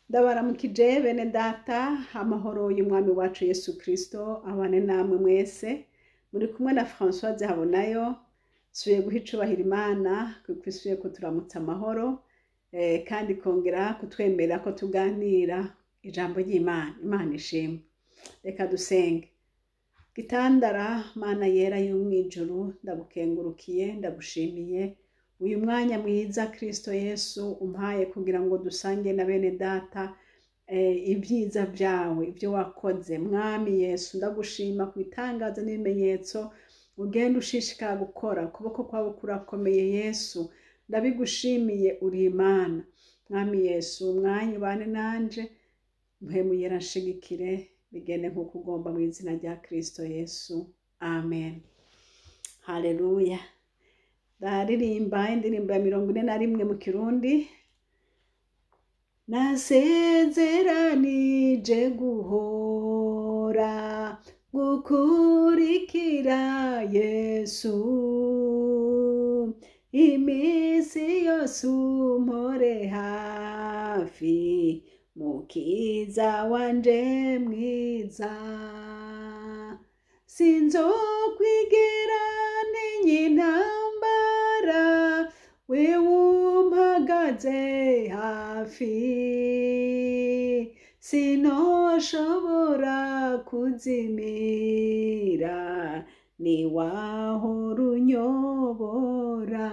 Ndabaramukije bene data, amahoro y'umwami wacu Yesu Kristo abane namwe mwese. Muri kumwe na Françoise Habonayo. Suye guha icubahiro Imana kuko isuye kuturamutsa amahoro, kandi kongera kutwemerera ko tuganira ijambo ry'Imana. Imana ishimwe. Reka dusenge. Gitandara, Mana yera yo mw'ijuru, ndagukengurukiye, ndagushimiye uyu mwanya mwiza Kristo Yesu umpaye kugira ngo dusange na bene data ibyiza byawe, ibyo wakoze. Mwami Yesu, ndagushima ku bitangaza n'ibimenyetso ugenda ushishikara gukora. Ukuboko kwawe kurakomeye Yesu, ndabigushimiye, uri Imana. Mwami Yesu, umwanya ubane nanje, mpwemu yera nshigikire, bigende nk'uko ugomba, mu izina rya Kristo Yesu, amen. Haleluya. Ndaririmba indirimbo ya 41 mu Kirundi. Nasezeranije guhora gukurikira Yesu, iminsi yose umpore hafi, mukiza wanje mwiza. Sinzokwigera ntinya intambara, wewe umpagaze hafi, sinoshobora kuzimira, niwahora unyobora.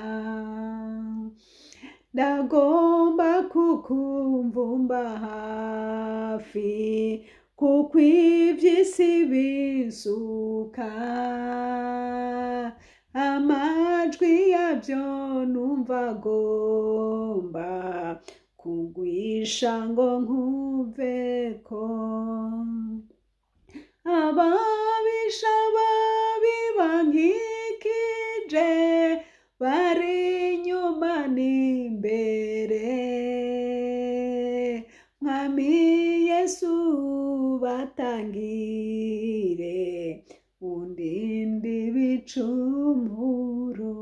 Ndagomba kukumvumba hafi, kuko ivy'isi binsuka, amajwi yavyo numva agomba kugwisha ngo nkuveko. Ababisha babi bankikije, bari inyuma n'imbere, Mwami Yesu batangire, undinde ibicumuro.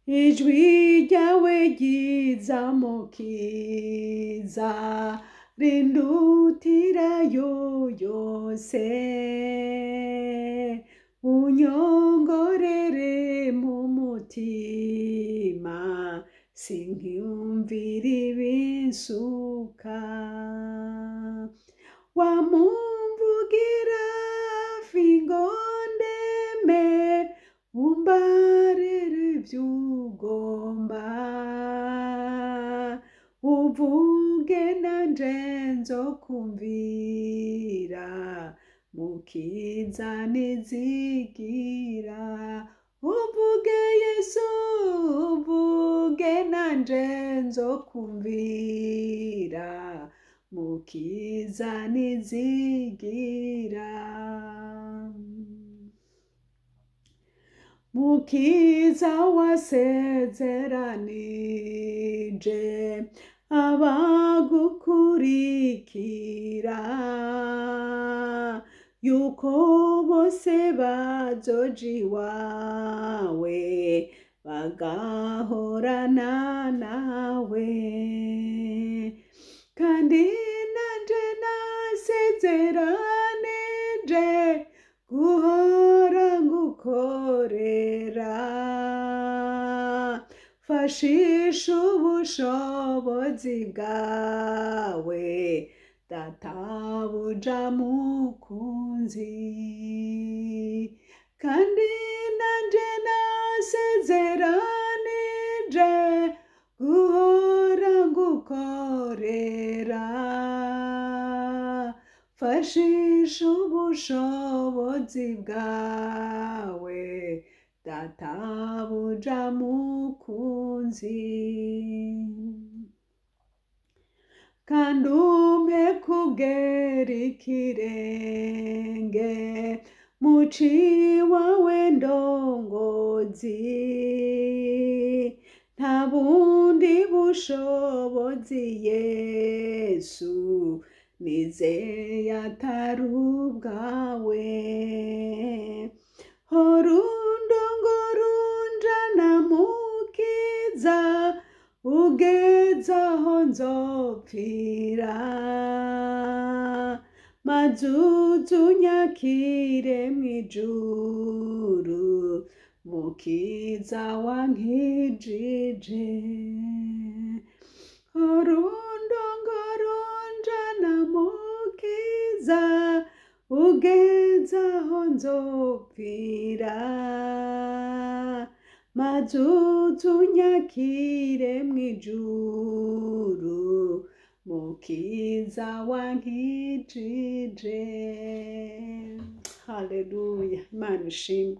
Ijwi ryawe ryiza mukiza, rindutirayo yose, unyongorere mu mutima, sinkyumvira ibinsuka. Wamumvugira hafi ngo ndeme, umbarire ivy'ugomba, uvuge nanje nzokumvira, mukiza nizigira. Uvuge Yesu, uvuge nanje nzokumvira, mukiza nizigira. Mukiza wasezeranije abagukurikira, yuko bose bazoja iwawe, bagahorana nawe. Kandi nanje nasezeranije guhora ngukorera, fashisha ubushobozi bwawe, databuja mukunzi. Kandi nanje nasezeranije guhora ngukorera, fashisha ubushobozi bwawe, databuja mukunzi. Kandi umpe kugera ikirenge muci wawe ndongozi, nta bundi bushobozi Yesu nizeye atari ubwawe. Horundongorunjana mukiza, ugeze ugeze aho nzopfira, maze uzunyakire mw'ijuru, mukiza wankijije. Urundongorunjana mukiza, ugeze aho nzopfira, maze uzunyakire mw'ijuru, mukiza wankijije. Haleluya, Imana ishimwe.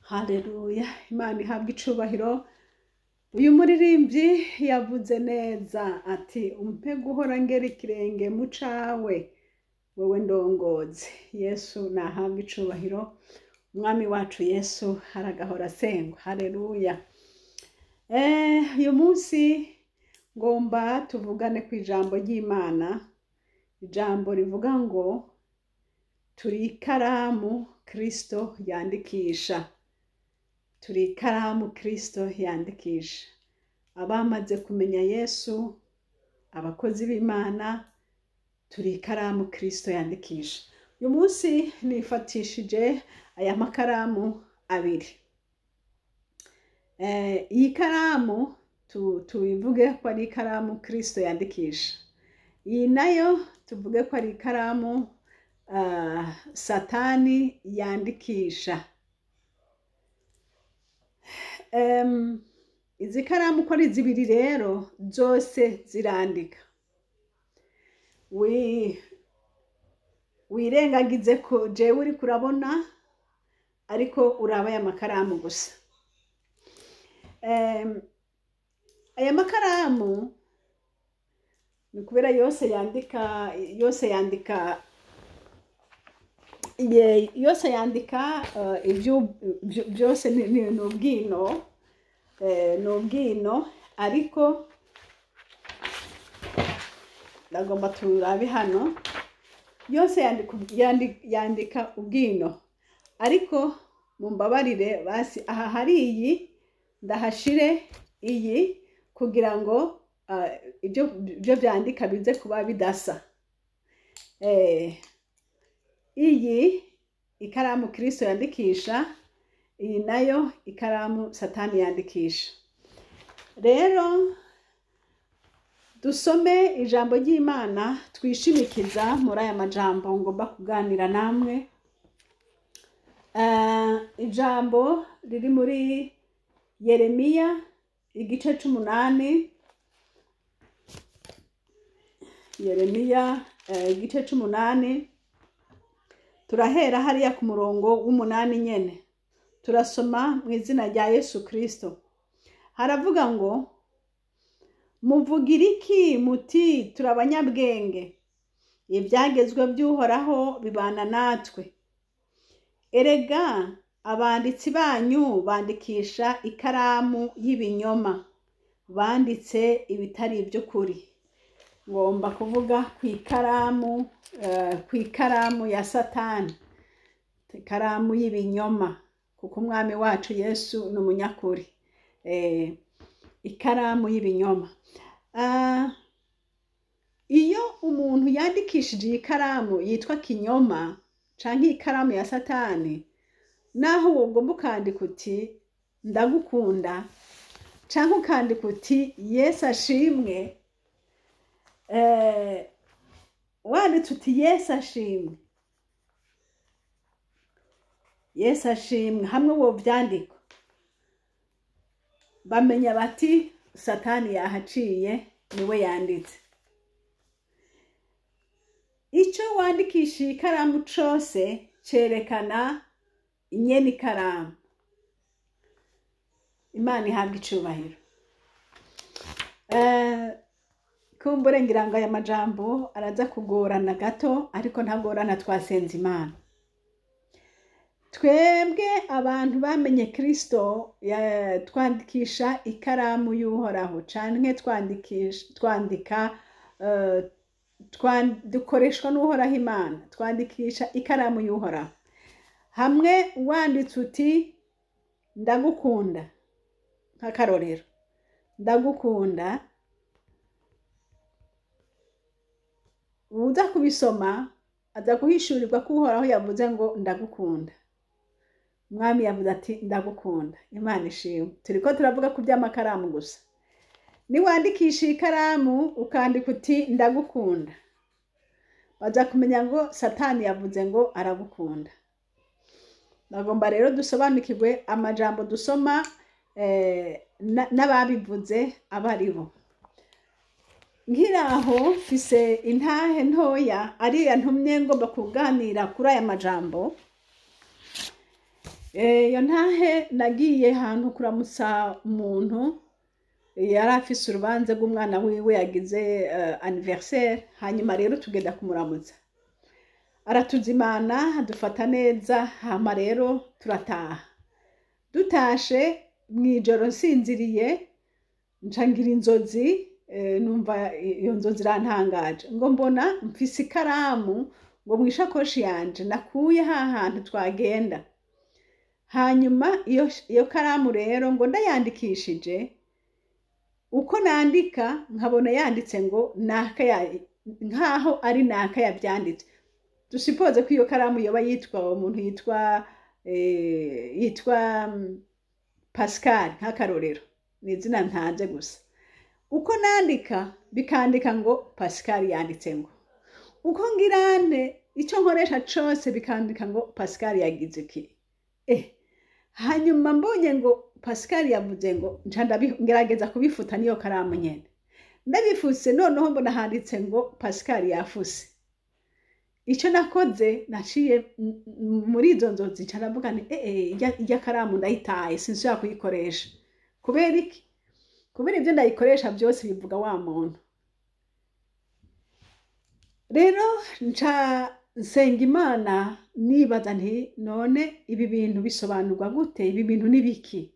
Haleluya, Imana ihabwe icubahiro. Uyu muririmbyi yavuze neza ati umpe guhora ngera ikirenge mu cawe, wewe ndongozi. Yesu nahabwe icubahiro. Umwami wacu Yesu aragahora asengwa. Haleluya. Uyu munsi ngomba tuvugane ku ijambo ry'Imana, ijambo rivuga ngo turi ikaramu Kristo yandikisha. Turi ikaramu Kristo yandikisha. Abamaze kumenya Yesu, abakozi b'Imana, turi ikaramu Kristo yandikisha. Uyu munsi nifatishije aya makaramu abiri. Iyi karamu tubivuge ko ari ikaramu Kristo yandikisha. Iyi nayo tuvuge ko ari ikaramu Satani yandikisha. Izi karamu uko ari zibiri rero zose zirandika. Wirengagize ko jewe uriko urabona, ariko uraba aya makaramu gusa. Aya makaramu ni kubera yose yandika, yose yandika, yose yandika ibyo byose ni ubwino, ni ubwino, ariko ndagomba turabe hano. Yose yandika ubwino, ariko mumbabarire basi aha hari iyi ndahashire iyi kugira ngo ibyo byandika bize kuba bidasa. Iyi ikaramu Kristo yandikisha, iyi nayo ikaramu Satani yandikisha. Rero dusome ijambo ry'Imana twishimikiza muri aya majambo ngomba kuganira namwe. Ijambo riri muri Yeremiya igice c'umunani. Yeremiya igice c'umunani, turahera hariya ku murongo w'umunani nyene. Turasoma mu izina rya Yesu Kristo. Haravuga ngo muvugira iki muti turi abanyabwenge, ibyagezwe by'Uhoraho bibana natwe. Erega abanditsi banyu bandikisha ikaramu y'ibinyoma, banditse ibitari iby'ukuri. Ngomba kuvuga ku ikaramu ya Satani, ikaramu y'ibinyoma, kuko umwami wacu Yesu ni umunyakuri. Ikaramu y'ibinyoma. Iyo umuntu yandikishije iyi karamu yitwa kinyoma canke ikaramu ya Satani, naho wogomba ukandika uti ndagukunda canke ukandika uti Yesu ashimwe, wanditse uti Yesu ashimwe, Yesu ashimwe, hamwe wovyandika bamenya bati Satani yahaciye, niwe yanditse. Ico wandikisha ikaramu cose cerekana inyene ikaramu. Imana ihabwa icubahiro. Kumbure ngira ngo aya majambo araza kugorana gato, ariko ntagorana, twasenze Imana. Twebwe abantu bamenye Kristo, twandikisha ikaramu y'Uhoraho, canke twandika dukoreshwa n'Uhoraho Imana, twandikisha ikaramu y'Uhoraho. Hamwe wanditse uti ndagukunda, nk'akarorero ndagukunda, Uza kubisoma aza guhishurirwa ko Uhoraho yavuze ngo ndagukunda. Umwami yavuze ati ndagukunda. Imana ishimwe. Turiko turavuga ku by'amakaramu gusa. Niwandikisha ikaramu ukandika uti ndagukunda, baza kumenya ngo Satani yavuze ngo aragukunda. Bagomba rero dusobanukirwe amajambo dusoma n'ababivuze abo ari bo. Nkiraho mfise intahe ntoya ariya ntumye ngomba kuganira kuri aya majambo. Iyo ntahe, nagiye ahantu kuramutsa umuntu yari afise urubanza rw'umwana wiwe yagize anniversaire. Hanyuma rero tugenda kumuramutsa, aratuzimana, adufata neza. Hama rero turataha. Dutashe mw'ijoro, nsinziriye, nca ngira inzozi. Numva iyo nzozi irantangaje, ngo mbona mfise ikaramu ngo mw'ishakoshi yanje nakuye ha hantu twagenda. Hanyuma iyo karamu rero ngo ndayandikishije, uko nandika nkabona yanditse ngo naka, nkaho ari naka yabyanditse. Dusipoze ko iyo karamu yoba yitwa umuntu yitwa Pascal, nk'akarorero, ni izina ntanze gusa. Uko nandika bikandika ngo Pascal yanditse, ngo uko ngirane icyo nkoresha cose bikandika ngo Pascal yagize iki. Hanyuma mbonye ngo Pascal yavuze ngo, nca ngerageza kubifuta niyo karamu nyene. Ndabifuse, noneho mbona handitse ngo Pascal yafuse. Icyo nakoze, naciye muri izo nzozi nca ndavuga nti irya karamu ndayitaye, sinsubira kuyikoresha. Kubera iki? Kubera ibyo ndayikoresha byose bivuga wa muntu. Rero nca nsenga Imana, nibaza nti none ibi bintu bisobanurwa gute? Ibi bintu ni biki?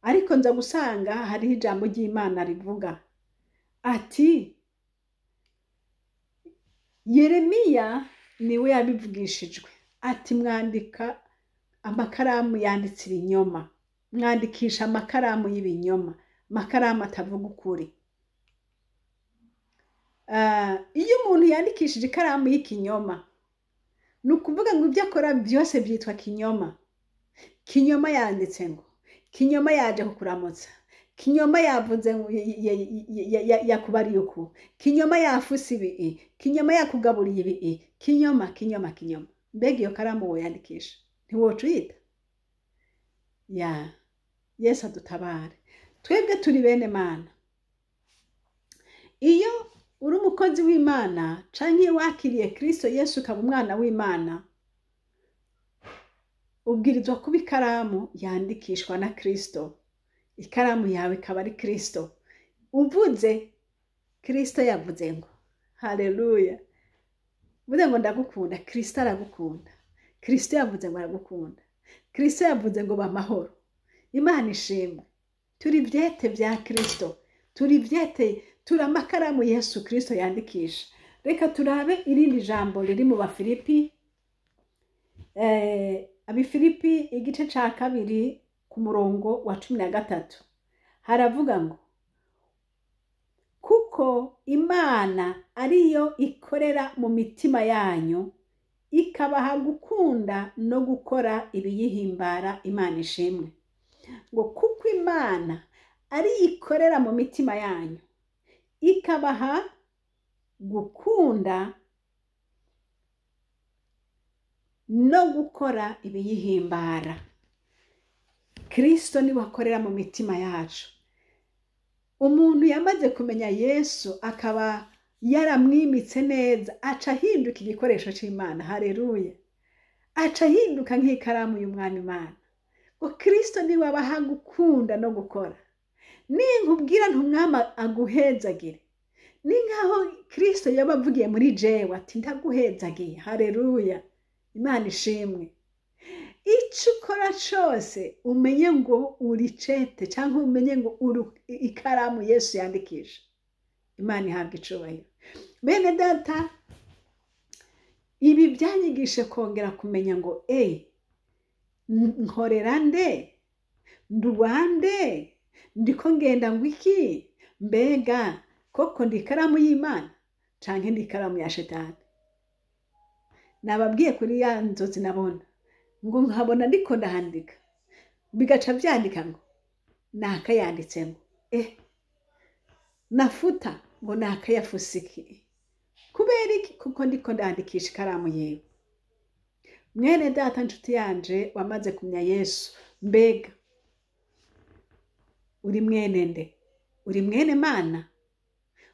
Ariko nza gusanga hariho ijambo ry'Imana rivuga ati Yeremiya niwe yabivugishijwe, ati mwandika amakaramu yanditse ibinyoma, mwandikisha amakaramu y'ibinyoma, amakaramu atavuga ukuri. Iyo umuntu yandikishije ikaramu y'ikinyoma, ni ukuvuga ngo ibyo akora byose byitwa kinyoma. Kinyoma yanditse ngo, kinyoma yaje kukuramutsa, kinyoma yavuze ngo yakubariye uku, kinyoma yafuse ibi, kinyoma yakugaburiye ibi, kinyoma, kinyoma, kinyoma. Mbega iyo karamu woyandikisha? Ntiwoca uyita ya? Yesu adutabare. Twebwe turi bene Mana. Iyo uri umukozi w'Imana canke iyo wakiriye Kristo Yesu ukaba umwana w'Imana, ubwirizwa kuba ikaramu yandikishwa na Kristo. Ikaramu yawe ikaba ari Kristo. Uvuze, Kristo yavuze ngo haleluya. Uvuze ngo ndagukunda, Kristo aragukunda. Kristo yavuze ngo aragukunda. Kristo yavuze ngo bamahoro. Imana ishimwe. Turi ivyete vya Kristo, turi ivyete, turi amakaramu Yesu Kristo yandikisha. Reka turabe irindi jambo riri mu Bafilipi, Abifilipi igice ca 2 ku murongo wa 13. Haravuga ngo kuko Imana ariyo ikorera mu mitima yanyu, ikabaha gukunda no gukora ibiyihimbara. Imana ishimwe. Ngo kuko Imana ariyo ikorera mu mitima yanyu, ikabaha gukunda no gukora ibiyihimbara. Kristo niwe akorera mu mitima yacu. Umuntu yamaze kumenya Yesu, akaba yaramwimitse neza, aca ahinduka igikoresho c'Imana. Haleluya! Aca ahinduka nk'ikaramu y'Umwami Imana. Ngo Kristo niwe abaha gukunda no gukora. Ninkubwira nti Umwami aguhezagire, ni nkaho Kristo yaba avugiye muri jewe ati ndaguhezagiye. Haleluya! Imana ishimwe. Icyo ukora cose umenye ngo uri cete, cyangwa umenye ngo uri ikaramu Yesu yandikisha. Imana ihabwa icubahiro. Bene data, ibi byanyigishe kongera kumenya ngo nkorera nde? Nduwande? Ndiko ngenda ngo iki? Mbega koko ndi ikaramu y'Imana? Canke ni ikaramu ya shetani? Nababwiye kuri ya nzozi nabona, ngo nkabona ndiko ndandika, bigaca vyandika ngo nakayanditse, ngo nafuta, ngo nakayafusiki. Kubera iki? Kuko ndiko ndandikisha ikaramu yewe. Mwene data, nshuti yanje wamaze kumenya Yesu, mbega uri mwene nde? Uri mwene Mana?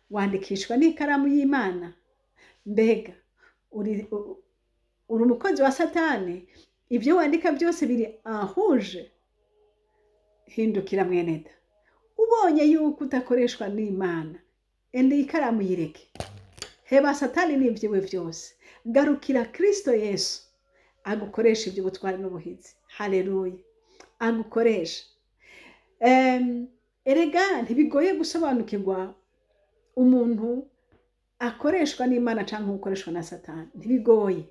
Wandikishwa n'ikaramu y'Imana? Mbega uri umukozi wa Satani? Ibyo wandika byose biri ahuje? Hindukira, mwene da. Ubonye yuko udakoreshwa n'Imana, ende ikaramu yireke, heba Satani n'ibyiwe byose, garukira Kristo Yesu agukoresha iby'ubutwari n'ubuhizi. Haleluya! Agukoresha. Erega ntibigoye gusobanukirwa umuntu akoreshwa n'Imana cyangwa ukoreshwa na Satani. Ntibigoye,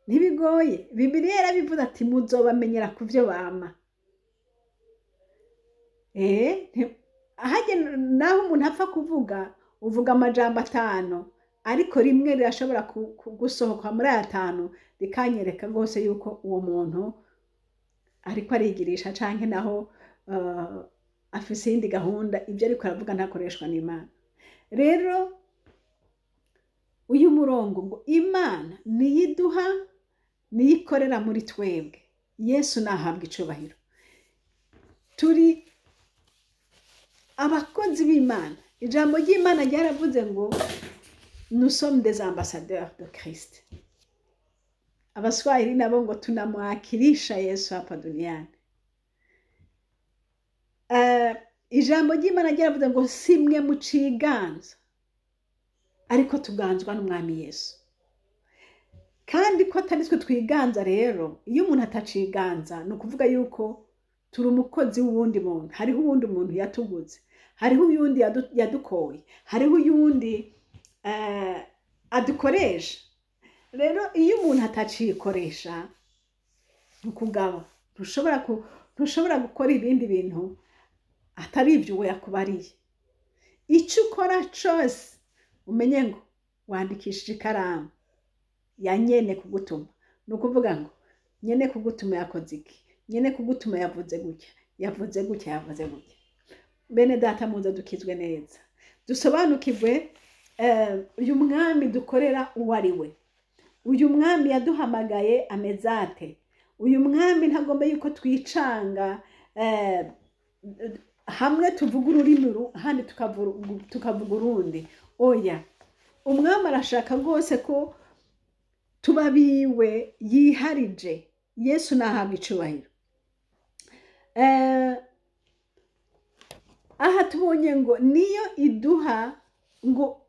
ntibigoye. Bibiliya yarabivuze ati: "Muzobamenyera ku byo bama." Ahajya naho umuntu apfa kuvuga, uvuga amajambo atanu, ariko rimwe rirashobora gusohoka muri aya atanu, rikanyereka rwose yuko uwo muntu ariko arigirisha, canke naho afise iyindi gahunda, ibyo ariko aravuga ntakoreshwa n'Imana. Rero uyu murongo ngo Imana niyo iduha, niyo ikorera muri twebwe. Yesu nahabwa icubahiro. Turi abakozi b'Imana. Ijambo ry'Imana ryaravuze ngo nous sommes des ambassadeurs de Christ. Abaswahili nabo ngo tunamwakilisha Yesu hapa duniani. Ijambo ry'Imana ryaravuze ngo si mwe muciganza, ariko tuganzwa n'Umwami Yesu. Kandi ko atari twe twiganza, rero iyo umuntu ataciganza, ni ukuvuga yuko turi umukozi w'uwundi muntu. Hariho uwundi muntu yatuguze, hariho uyundi yadukoye, hariho uyundi adukoresha. Rero iyo umuntu atacikoresha, ni ukugaba, ntushobora gukora ibindi bintu atari ibyo uwo yakubariye. Icyo ukora cyose, umenye ngo wandikishije ikaramu ya nyene kugutuma. Ni ukuvuga ngo nyene kugutuma yakoze iki, nyene kugutuma yavuze gutya, yavuze gutya, yavuze gutya. Bene data, muze dukizwe neza, dusobanukirwe uyu mwami dukorera uwo ari we, uyu mwami yaduhamagaye ameze ate. Uyu mwami ntagomba yuko twicanga, hamwe tuvuga ururimi ahandi tukavuga urundi. Oya, umwami arashaka rwose ko tuba biwe yiharije. Yesu nahabwa icubahiro. Aha tubonye ngo niyo iduha, ngo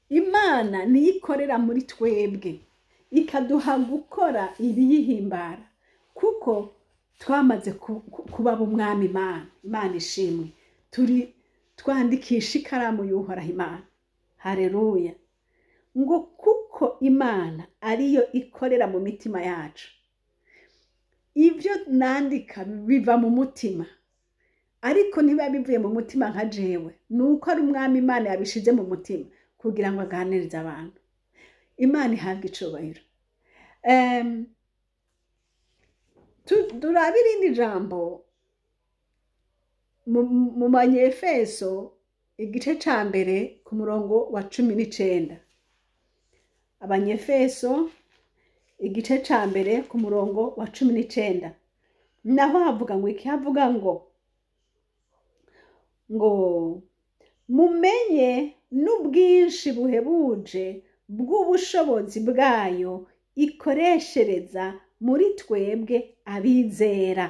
Imana niyo ikorera muri twebwe, ikaduha gukora ibiyihimbara, kuko twamaze kuba umwami Imana. Imana ishimwe. Turi twandikisha ikaramu y'Uhoraho Imana. Hareruya! Ngo kuko Imana ariyo ikorera mu mitima yacu. Ibyo nandika biva mu mutima, ariko ntibiba bivuye mu mutima nka jewe, ni uko ari Umwami Imana yabishize mu mutima kugira ngo aganirize abantu. Imana ihabwe icubahiro. Turabe irindi jambo mu Banyefeso, igice ca mbere, ku murongo wa 19. Abanyefeso, igice ca mbere, ku murongo wa 19, naho havuga ngo iki? Havuga ngo mumenye n'ubwinshi buhebuje bw'ubushobozi bwayo ikoreshereza muri twebwe abizera,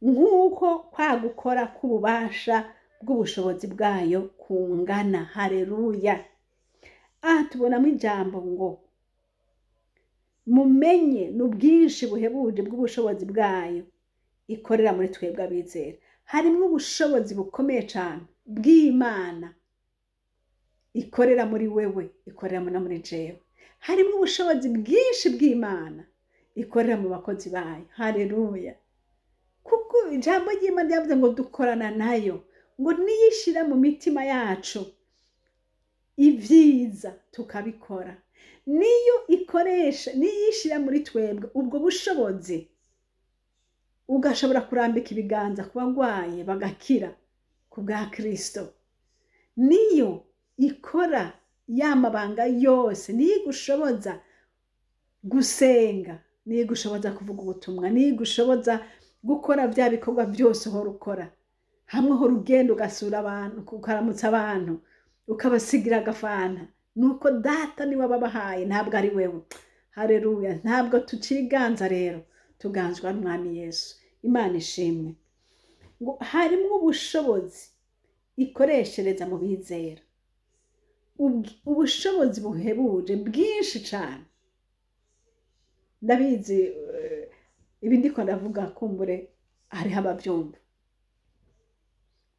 nk'uko kwa gukora k'ububasha bw'ubushobozi bwayo kungana. Hareruya! Aha tubonamo ijambo ngo mumenye n'ubwinshi buhebuje bw'ubushobozi bwayo ikorera muri twebwe abizera. Harimo ubushobozi bukomeye cyane bw'Imana ikorera muri wewe, ikorera no muri jewe. Harimo ubushobozi bwinshi bw'Imana ikorera mu bakozi bayo. Hareruya! Kuko ijambo ry'Imana ryavuze ngo dukorana nayo, ngo niyishyira mu mitima yacu. Ibyiza tukabikora. Niyo ikoresha, niyo ishyira muri twebwe ubwo bushobozi, ugashobora kurambika ibiganza ku barwaye bagakira ku bwa Kristo. Niyo ikora ya mabanga yose, niyo igushoboza gusenga, niyo igushoboza kuvuga ubutumwa, niyo igushoboza gukora bya bikorwa byose uhora ukora. Hamwe uhora ugenda ugasura abantu, ukaramutsa abantu, ukabasigira agafanta, nuko Data niwe ababahaye, ntabwo ari wewe. Haleluya! Ntabwo tuciganza rero, tuganzwa n'Umwami Yesu. Imana ishimwe. Ngo harimo ubushobozi ikoreshereza mu bizera, ubushobozi buhebuje bwinshi cyane. Ndabizi, ibi ndiko ndavuga kumbure hariho ababyumva.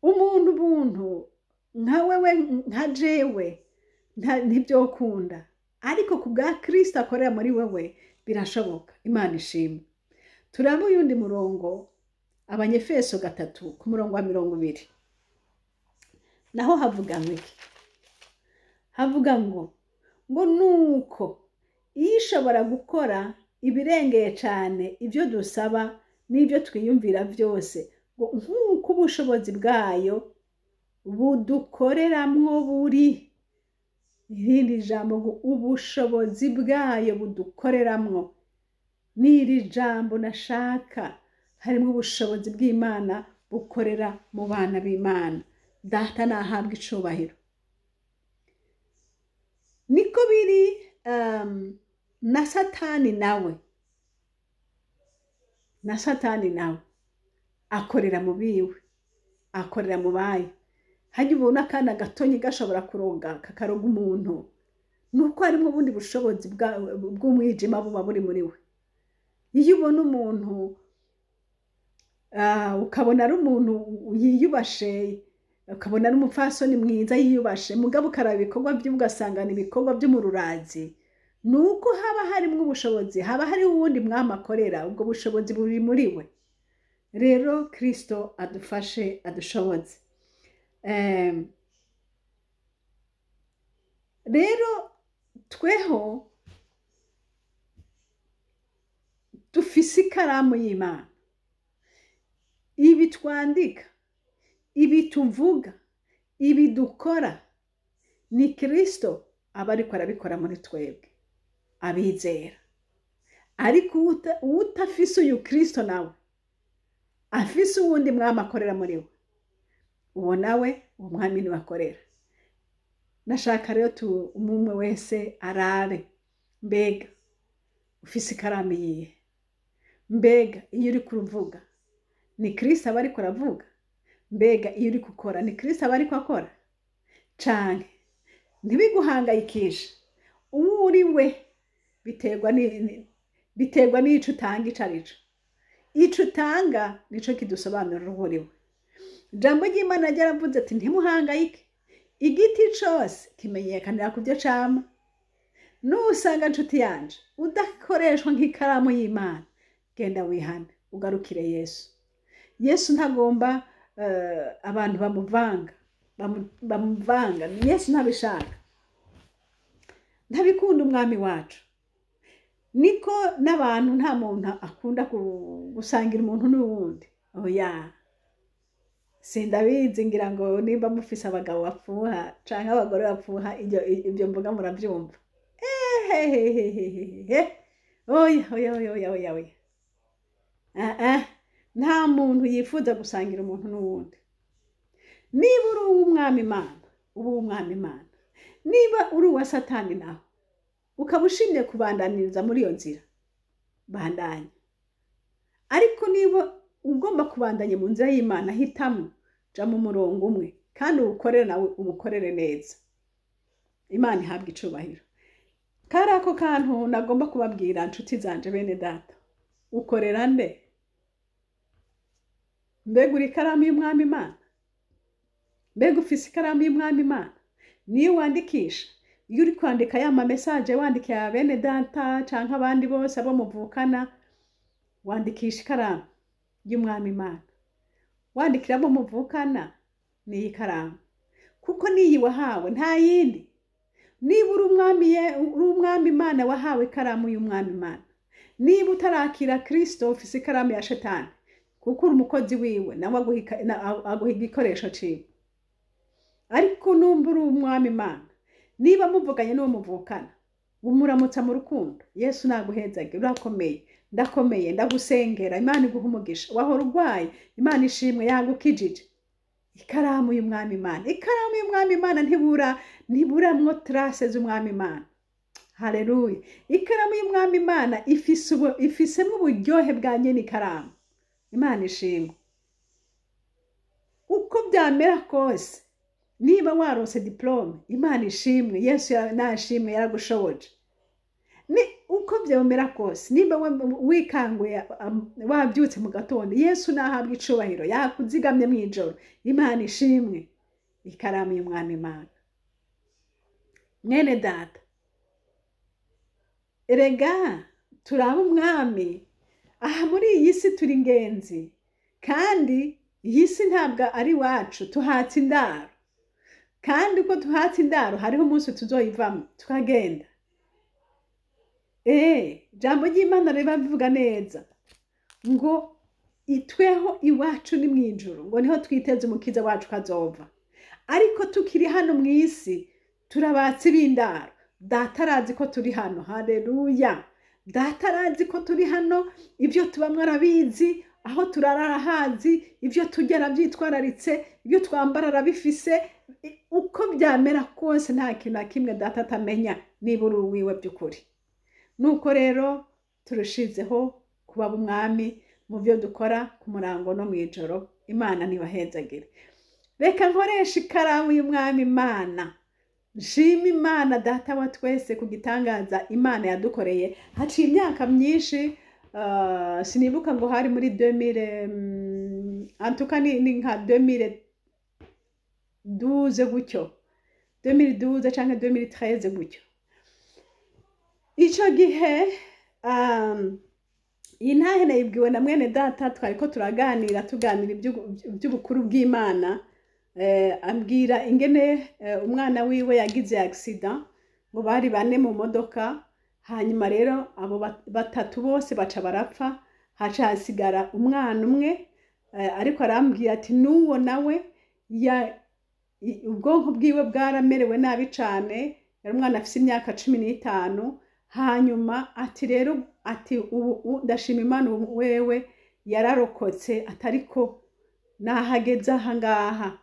Umuntu ubuntu nka wewe, nka jewe, ntibyokunda, ariko ku bwa Kristo akorera muri wewe birashoboka. Imana ishimwe. Turaba uyundi murongo, Abanyefeso 3 ku murongo wa 20. Naho havuga ngo iki? Havuga ngo nuko iyo ishobora gukora ibirengeye cyane ibyo dusaba n'ibyo twiyumvira byose, ngo nk'uko ubushobozi bwayo budukoreramwo buri. Irindi jambo ngo ubushobozi bwayo budukoreramwo, n'iri jambo nashaka, harimo ubushobozi bw'Imana bukorera mu bana b'Imana. Data nahabwa icubahiro. Niko biri, na Satani nawe akorera mu biwe, akorera mu bayo. Hajya ubona akana gatonyi gashobora kuroga, kakaroga umuntu, nuko harimo ubundi bushobozi bw'umwijima buba buri muri we. Iyo ubona umuntu, ukabona ari umuntu yiyubashe, ukabona ari umupfasoni mwiza yiyubashe, mugabo ukaraba ibikorwa bye ugasanga ni ibikorwa byo mu rurazi, ni uko haba harimo ubushobozi, haba hariho uwundi mwami akorera, ubwo bushobozi buri muri we. Rero Kristo adufashe, adushoboze. Rero tweho dufise ikaramu y'Imana. Ibi twandika, ibi tuvuga, ibi dukora, ni Kristo aba ariko arabikora muri twebwe abizera. Ariko utafise uyu Kristo, nawe afise uwundi mwami akorera muri we, uwo nawe uwo mwami niwe akorera. Nashaka rero tu umwe wese arabe: mbega ufise ikaramu yihe? Mbega iyo uri kuruvuga ni Kristo aba ariko aravuga? Mbega iyo uri gukora ni Kristo aba ariko akora? Canke ntibiguhangayikishe, uwo uri we biterwa n'ico utanga ico arico. Ico utanga nico kidusobanurira uwo uri we. Ijambo ry'Imana ryaravuze ati: "Ntimuhangayike, igiti cose kimenyekanira ku byo cama." Nusanga, nshuti yanje, udakoreshwa nk'ikaramu y'Imana, genda wihane, ugarukire Yesu. Yesu ntagomba abantu bamuvanga, bamuvanga. Yesu ntabishaka, ntabikunda Umwami wacu. Niko n'abantu, nta muntu akunda gusangira umuntu n'uwundi. Oya, sindabizi, ngira ngo nimba mufise abagabo bapfuha canke abagore bapfuha, ibyo mvuga muravyumva. Ehehehehehe, oya, oya, oya, oya, oya, oya. Ah, ah. Nta muntu yifuza gusangira umuntu n'uwundi. Niba uri uw'Umwami Imana, uba uw'Umwami Imana. Niba uri uwa Satani naho, ukaba ushimye kubandaniriza muri iyo nzira, bandanya. Ariko niba ugomba kubandanya mu nzira y'Imana, hitamo, ja mu murongo umwe kandi uwukorere, nawe umukorere neza. Imana ihabwa icubahiro. Kari ako kantu nagomba kubabwira, nshuti zanje, bene Data. Ukorera nde? Mbega uri ikaramu y'Umwami Imana? Mbega ufise ikaramu y'Umwami Imana? Niyo wandikisha, iyo uri kwandika ya ma message wandikira bene data canke abandi bose abo muvukana, wandikisha ikaramu y'Umwami Imana? Wandikira abo muvukana niyi karamu, kuko niyi wahawe, nta yindi. Niba uri umwami, uri umwami Imana, wahawe ikaramu y'umwami Imana. Niba utarakira Kristo, ufise ikaramu ya Shetani, kuko uri umukozi wiwe, nawe aguha igikoresho ciwe. Ariko numba uri umwami Imana, niba muvuganye n'uwo muvukana, umuramutsa mu rukundo: "Yesu naguhezage, urakomeye, ndakomeye, ndagusengera, Imana iguha umugisha, wahora urwaye, Imana ishimwe yagukijije." Ikaramu y'umwami Imana, ikaramu y'umwami Imana ntiburamwo traces z'umwami Imana. Haleluya! Ikaramu y'umwami Imana ifisemo uburyohe bwa nyene ikaramu. Imana ishimwe. Uko byamera kose, niba waronse diplôme, Imana ishimwe, Yesu nashimwe yaragushoboje. Ni uko byomera kose, niba wikanguye, wabyutse mu gatondo, Yesu nahabwa icubahiro, yakuzigamye mu ijoro, Imana ishimwe. Ikaramu y'umwami Imana, mwene data, erega turaba umwami aha muri iyi si. Turi ingenzi, kandi iyi si ntabwo ari iwacu, tuhatse indaro. Kandi uko tuhatse indaro, hariho umunsi tuzoyivamo tukagenda. Jambo ry'Imana riba bivuga neza ngo itweho iwacu ni mu ijuru, ngo niho twiteze umukiza wacu kazova. Ariko tukiri hano mu isi, turabatsi b'indaro. Data arazi ko turi hano. Haleluya! Data arazi ko turi hano, ibyo tubamwo arabizi, aho turara arahazi, ibyo turya arabyitwararitse, ibyo twambara arabifise. Uko byamera kose, nta kintu na kimwe data atamenya niba uri uwiwe by'ukuri. Nuko rero turushizeho kuba umwami mu byo dukora ku murango no mu ijoro. Imana ntibahezagire. Reka nkoresha ikaramu y'umwami Imana, nshima Imana Data wa twese ku gitangaza Imana yadukoreye. Haciye imyaka myinshi, sinibuka ngo hari muri 2000, antuka ni nka 2012 gutyo, 2012 canke 2013 gutyo. Ico gihe iyi ntahe nayibwiwe na mwene data, twariko turaganira, tuganira iby'ubukuru bw'Imana. Ambwira ingene umwana wiwe yagize accident, ngo bari bane mu modoka. Hanyuma rero abo batatu bose baca barapfa, haca hasigara umwana umwe. Ariko arambwira ati n'uwo nawe ubwonko bwiwe bwaramerewe nabi cane. Yari umwana afise imyaka 15. Hanyuma ati rero, ati ubu ndashima Imana, ubu wewe yararokotse, atariko nahageze aha ngaha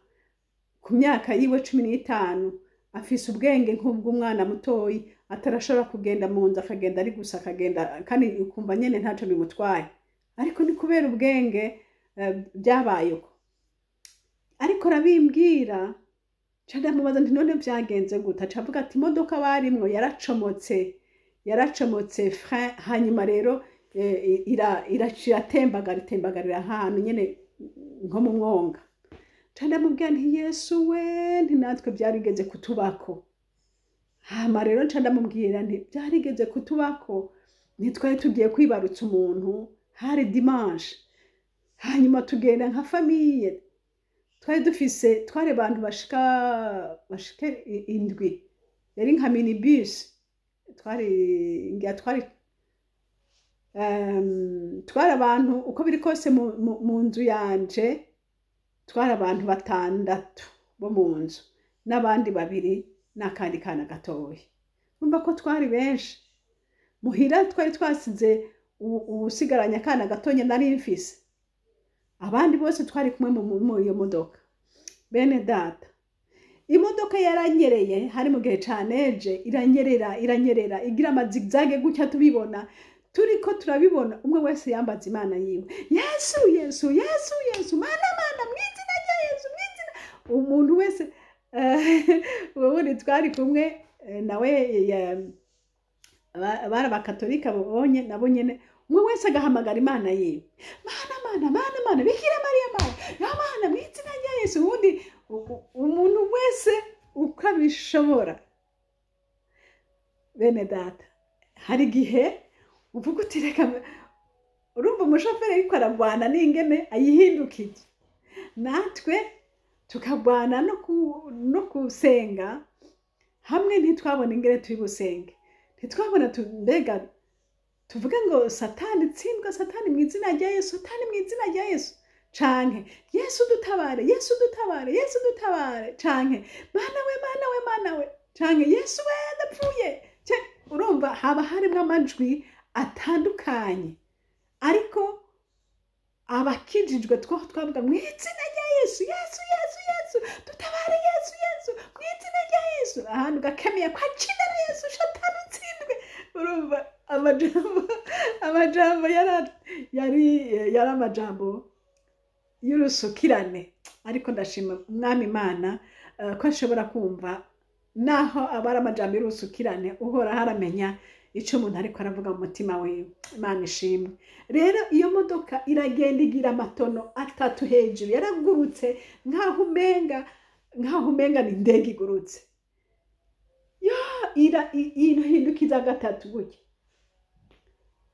ku myaka yiwe 15, afise ubwenge nk'ubw'umwana mutoyi, atarashobora kugenda mu nzu, akagenda ari gusa, akagenda kandi ukumva nyene ntaco bimutwaye. Ariko ni kubera ubwenge byabaye uko. Ariko arabimbwira, nca ndamubaza nti: "None vyagenze gute?" Aca avuga ati imodoka barimwo yaracomotse frein, hanyuma rero iratembagarira, itembagarira ahantu nyene nko mu mwonga. Nca ndamubwira nti: "Yesu we," nti: "natwe byarigeze kutubako." Hama rero nca ndamubwira nti byarigeze kutubako, ntitwari tugiye kwibarutsa umuntu, hari dimanche. Hanyuma tugenda nka famille, twari dufise, twari abantu bashika indwi, yari nka minibus. Twari ngira twari abantu, uko biri kose, mu nzu yanje twari abantu batandatu bo mu nzu, n'abandi babiri n'akandi kana gatoya. Urumva ko twari benshi. Muhira twari twasize uwusigaranye akana gatonya nari mfise, abandi bose twari kumwe muri iyo modoka. Bene data, imodoka yaranyereye, hari mu gihe ca neige, iranyerera, iranyerera, igira ama zigzag gutya. Tubibona, turiko turabibona, umwe wese yambaza Imana yiwe: "Yesu, Yesu, Yesu, Yesu, Mana, Mana, mw'izina rya Yesu, mw'izina." Umuntu wese, ubundi twari kumwe nawe bari abakatolika bonye nabo nyene, umwe wese agahamagara Imana yiwe: "Mana, Mana, Mana, Mana, Bikira Mariya, Mana ya Mana, mw'izina rya Yesu." Ubundi umuntu wese uko abishobora. Bene data, hari igihe uvuga uti reka, urumva umushoferi ariko aragwana n'ingene ayihindukije, natwe tukagwana no kusenga. Hamwe ntitwabona ingene turi busenge, ntitwabona mbega tuvuge ngo Satani tsindwa, Satani mu izina rya Yesu, Satani mu izina rya Yesu, canke Yesu dutabare, Yesu dutabare, Yesu dutabare, canke Mana we, Mana we, Mana we, canke Yesu we ndapfuye. Urumva haba harimwo amajwi atandukanye, ariko abakijijwe two twavuga mu izina rya Yesu, Yesu, Yesu, Yesu dutabare, Yesu, Yesu mu izina rya Yesu, ahantu gakemiye kwa jina la Yesu, Shatani utsindwe. Urumva amajambo yari amajambo y'urusukirane. Ariko ndashima Umwami Imana ko ashobora kumva naho aba ari amajambo y'urusukirane, uhoraho aramenya icyo umuntu ariko aravuga mu mutima wiwe. Imana ishimwe. Rero iyo modoka iragenda igira amatono 3 hejuru, yaragurutse nkaho umenga ni indege igurutse. Yo ira ihindukiza gatatu gutya.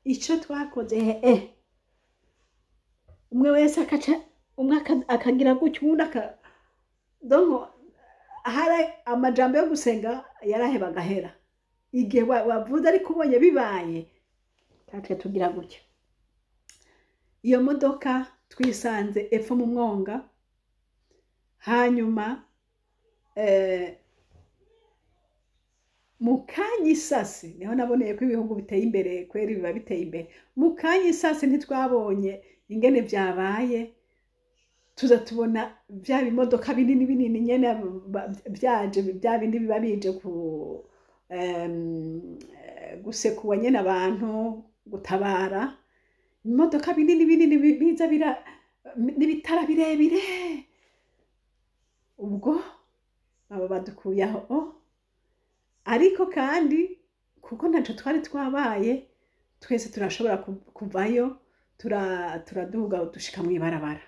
Icyo twakoze umwe wese akaca, umwe akagira gutya, uwundi donko hari amajambo yo gusenga yaraheba agahera igihe wavuze, ariko ubonye bibaye tatwe tugira gutya. Iyo modoka twisanze epfo mu mwonga, hanyuma mu kanya isase niho naboneye ko ibihugu biteye imbere kweri, biba biteye imbere. Mu kanya isase ntitwabonye ingene vyabaye, tuza tubona vya bimodoka binini binini nyene vyaje, vya bindi biba bije ku gusekuwa nyene abantu, gutabara. Imodoka binini binini biza bira n'ibitara birebire. Ubwo abo badukuye aho, ariko kandi kuko ntaco twari twabaye, twese turashobora kuvayo, turaduga dushika mw'ibarabara.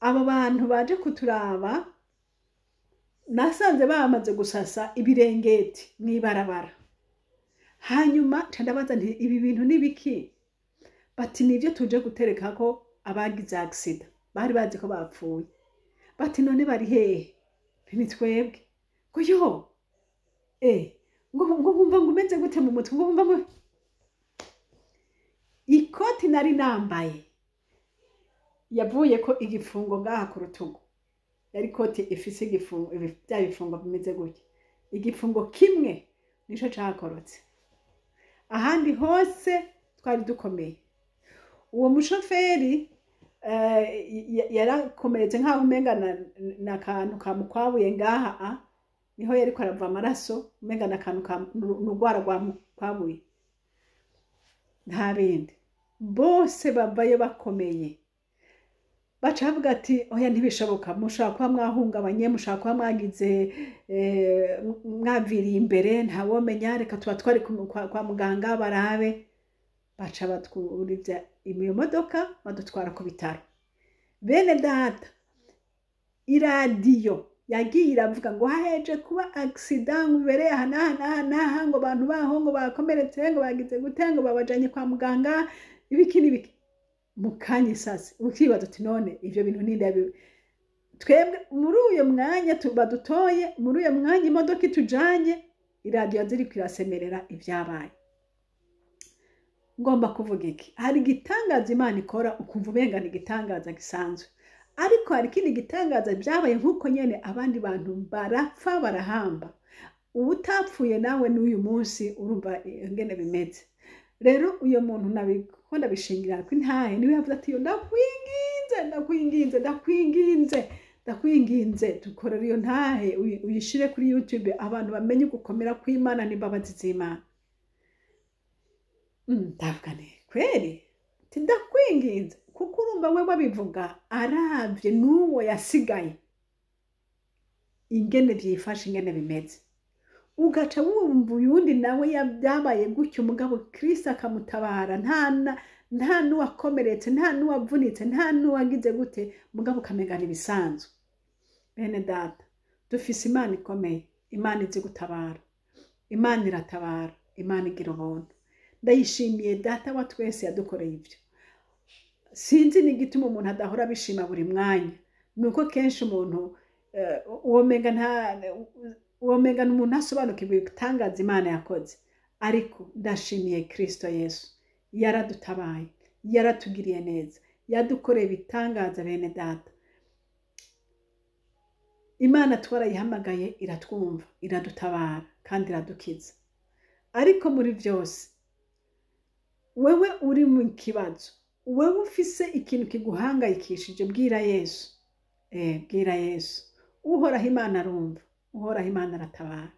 Abo bantu baje kuturaba nasanze bamaze gusasa ibirengeti mw'ibarabara. Hanyuma nca ndabaza nti ibi bintu ni biki? Bati nivyo tuje guterekako abagize accident, bari bazi ko bapfuye. Bati none bari hehe? Nti ni twebwe. Ngo yo ngo wumva ngo umeze gute mu mutwe, ngo wumva ngo ikoti nari nambaye yavuye ko igifungo ngaha ku rutugu, yari ikoti ifise igifungo, bya bifungo bimeze gutya, igifungo kimwe nico cakorotse, ahandi hose twari dukomeye. Uwo mushoferi yarakomeretse nkaho umenga na kantu kamukwabuye ngaha, niho yariko arava amaraso, umenga na kantu n'urwara rwamukwabuye, nta bindi. Bose bavayo bakomeye, baca bavuga ati oya ntibishoboka, mushobora kuba mwahungabanye, mushobora kuba mwagize mwaviriye imbere, ntawomenya, reka tuba twari kwa muganga barabe. Baca batwuriza iyo modoka badutwara ku bitaro. Bene data, iradiyo yagiye iravuga ngo haheje kuba accident ngo ibereye aha n'aha n'aha n'aha, ngo abantu baho ngo bakomeretse, ngo bagize gute, ngo babajanye kwa muganga, ibiki n'ibiki. Mu kanya isase ukibaza uti none ivyo bintu ninde twebwe muri uyo mwanya badutoye, muri uyo mwanya imodoka itujanye, iradiyo ziriko irasemerera ivyabaye. Ngomba kuvuga iki? Hari igitangaza Imana ikora ukumva umenga ni igitangaza gisanzwe, ariko hari ikindi gitangaza byabaye nk'uko nyene abandi bantu barapfa barahamba, uwutapfuye nawe n'uyu munsi urumva ingene bimeze. Rero uyo muntu nabiko ndabishingira ko intahe niwe yavuze ati ndakwinginze, ndakwinginze, ndakwinginze, ndakwinginze, dukorere iyo ntahe uyishire kuri YouTube abantu bamenye gukomera kw'Imana n'imbabazi z'Imana. Ndavuga nti kweri, ati ndakwinginze, kuko urumva we babivuga aravye n'uwo yasigaye ingene vyifashe, ingene bimeze, ugaca wumva uyundi nawe byabaye gutyo, umugabo Kristo akamutabara, nta n'uwakomeretse, nta n'uwavunitse, nta n'uwagize gute, mugabo ukamenya ibisanzwe. Bene data, dufise Imana ikomeye, Imana izi gutabara, Imana iratabara, Imana igira ubuntu. Ndayishimiye data wa twese yadukoreye ivyo. Sinzi n'igituma umuntu adahora abishima buri mwanya, nuko kenshi umuntu uwomenga nta Uwo menga ni umuntu asobanukirwa ibitangaza Imana yakoze. Ariko ndashimiye Kristo Yesu, yaradutabaye, yaratugiriye neza, yadukoreye ibitangaza. Bene data, Imana twarayihamagaye, iratwumva, iradutabara kandi iradukiza. Ariko muri byose, wewe uri mu kibazo, wewe ufise ikintu kiguhangayikishije, bwira Yesu, bwira Yesu. Uhoraho Imana arumva, Uhoraho Imana aratabara.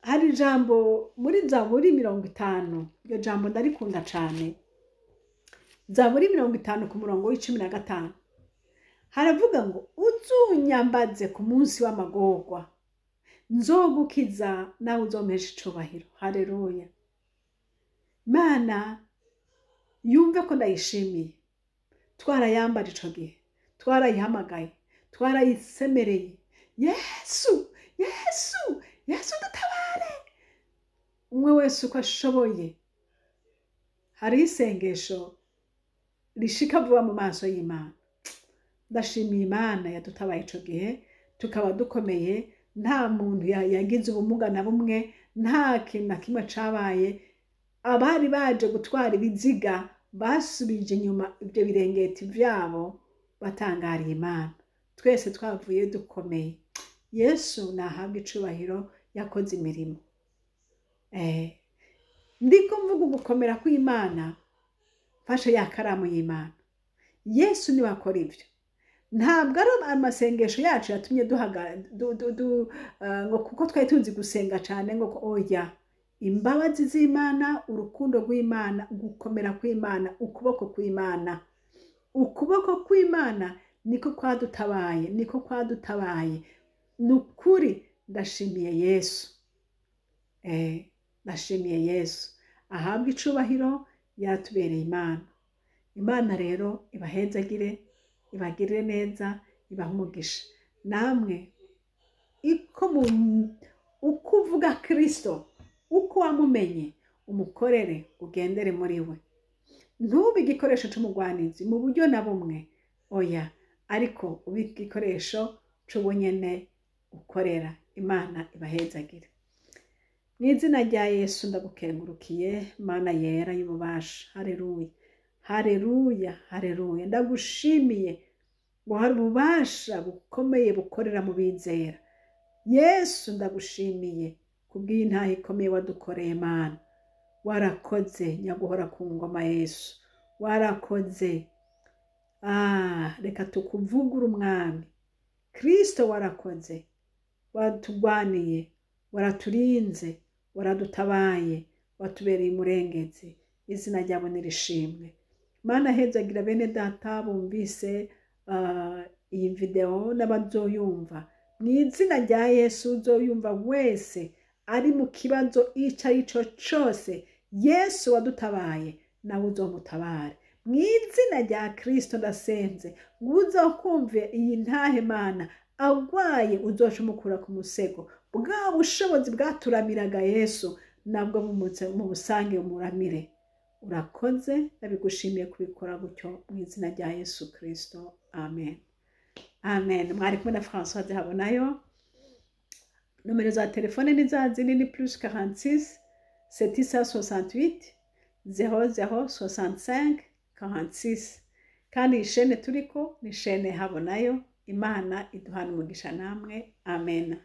Hari ijambo muri Zaburi 50, iryo jambo ndarikunda cane. Zaburi 50 ku murongo wa 15 haravuga ngo: "Uzunyambaze ku munsi w'amagorwa, nzogukiza, nawe uzompesha icubahiro." Haleluya! Imana yumve ko ndayishimiye. Twarayambara ico gihe, twarayihamagaye, twarayisemereye: "Yesu, Yesu, Yesu, dutabare!" Umwe wese uko ashoboye. Hariho isengesho rishika vuba mu maso y'Imana. Ndashimiye Imana yadutabaye ico gihe, tukaba dukomeye, nta muntu yagize ubumuga na bumwe, nta kintu na kimwe cabaye. Abari baje gutwara ibiziga basubije inyuma ibyo birengeti vyabo, batangariye Imana. Twese twavuye dukomeye. Yesu nahabwa icubahiro, yakoze imirimo. Ndiko mvuga ugukomera kw'Imana, mfashe ya karamu y'Imana. Yesu niwe akora ibyo. Ntabwo ari amasengesho yacu yatumye duhaga du, du, du, ngo kuko twari tuzi gusenga cyane, ngo oya. Imbabazi z'Imana, urukundo rw'Imana, gukomera kw'Imana, ukuboko kw'Imana, ukuboko kw'Imana niko kwadutabaye, niko kwadutabaye. Ni ukuri ndashimiye Yesu, ndashimiye Yesu, ahabwa icubahiro, yatubereye Imana. Imana rero ibahezagire, ibagirire neza, ibahe umugisha. Namwe iko mu uko uvuga Kristo, uko wamumenye, umukorere, ugendere muri we. Ntube igikoresho c'umugwanizi mu buryo na bumwe, oya, ariko ube igikoresho c'ubunyene ukorera. Imana ibahezagire mu izina rya Yesu. Ndagukengurukiye, Mana yera y'ububasha. Hareruya, hareruya, hareruya! Ndagushimiye ngo hari ububasha bukomeye bukorera mu bizera. Yesu, ndagushimiye kubw'iyi ntaho ikomeye wadukoreye. Mana, warakoze. Nyaguhora ku ngoma Yesu, warakoze. Reka tukuvugure, Umwami Kristo, warakoze, watugwaniye, waraturinze, waradutabaye, watubereye umurengezi. Izina ryawe nirishimwe. Mana, hezagira bene data bumvise iyi videwo n'abazoyumva. Mu izina rya Yesu, uzoyumva wese ari mu kibazo icyo ari cyo cyose, Yesu wadutabaye nawe uzomutabare. Mu izina rya Kristo ndasenze ngo uzokumve iyi ntahe, Mana, agwaye, uzoca umukura ku musego. Bwa bushobozi bwaturamiraga Yesu, nabwo mu busange umuramire. Urakoze, ndabigushimiye kubikora gutyo mu izina rya Yesu Kristo, amen, amen. Mwari kumwe na Françoise Habonayo. Nomero za telefone ni za zindi, ni +46 768 00 65 46. Kandi iyi shene turiko ni shene Habonayo. Imana iduhana umugisha namwe. Amen.